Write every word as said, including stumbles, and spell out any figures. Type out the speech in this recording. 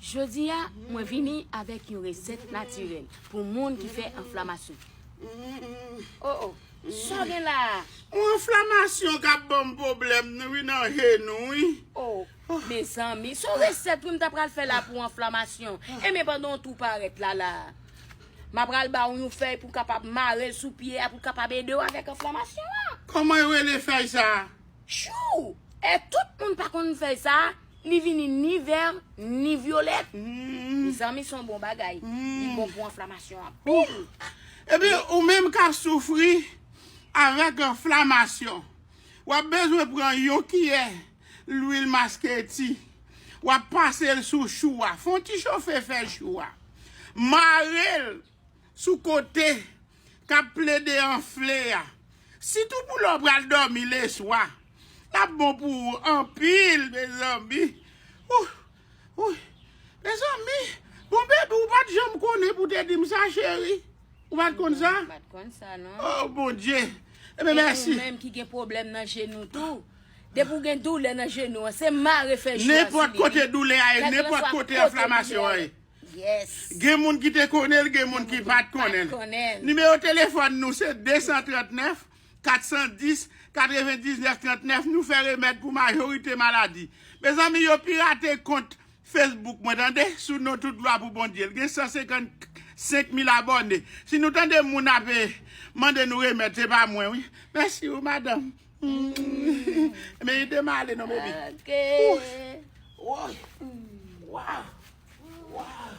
Jodi a, mwen vini avèk yon resèt natirèl pou moun ki fè enflamasyon. Oh, oh. Sa w gen la a? Yon enflamasyon k ap ban m pwoblèm, wi, nan jenou, wi. Oh, mezanmi, se yon resèt wi m ta pral fè la pou enflamasyon. Enben pandan w tou parèt la la a, m a pral ba w yon fèy pou w kapab mare l sou pye a pou l kapab ede w avèk enflamasyon an. Kòman yo rele fèy sa a? Tchou! E tout moun pa konn fèy sa a, li vini ni vè, ni vyolèt. Mezanmi, se yon bon bagay. Li bon pou enflamasyon anpil. Epi ou menm k ap soufri avèk enflamasyon, w ap bezwen pran yon kiyè lwil masketi. W ap pase l sou chou a. Fè yon ti chofe fè chou a. Mare l sou kote k ap plede anfle a. Sitou pou lè w pral dòmi leswa. L ap bon pou ou anpil, mezanmi. Ou, ou, mezanmi. Bon, baby, ou pa t janm konnen pou te di m sa, cheri. Ou pa t konn sa? M pa t konn sa, non. Oh, Bondye. Ebyen, mèsi. Ou menm ki gen pwoblèm nan jenou tou. Depi w gen doulè nan jenou an, se mare fè chou a sou li. Nenpòt kote doulè a ye, nenpòt kote enflamasyon an ye. Yes. Gen moun ki te konnen l, gen moun ki pa t konnen l. Nimewo telefòn nou se de san trant nèf, kat san dis, katrevendiznèf trant nèf. Nou fè remèd pou majorite maladi. Mezanmi, yo pirate kont Facebook mwen, tande, sou non tout glwa pou Bondye. L gen san senkannsenk mil abòne. Si nou tande moun ap mande nou remèd, se pa mwen, wi. Mèsi, wi, madanm. Men ede m ale non, baby. Ok. Woy. Waw. Waw.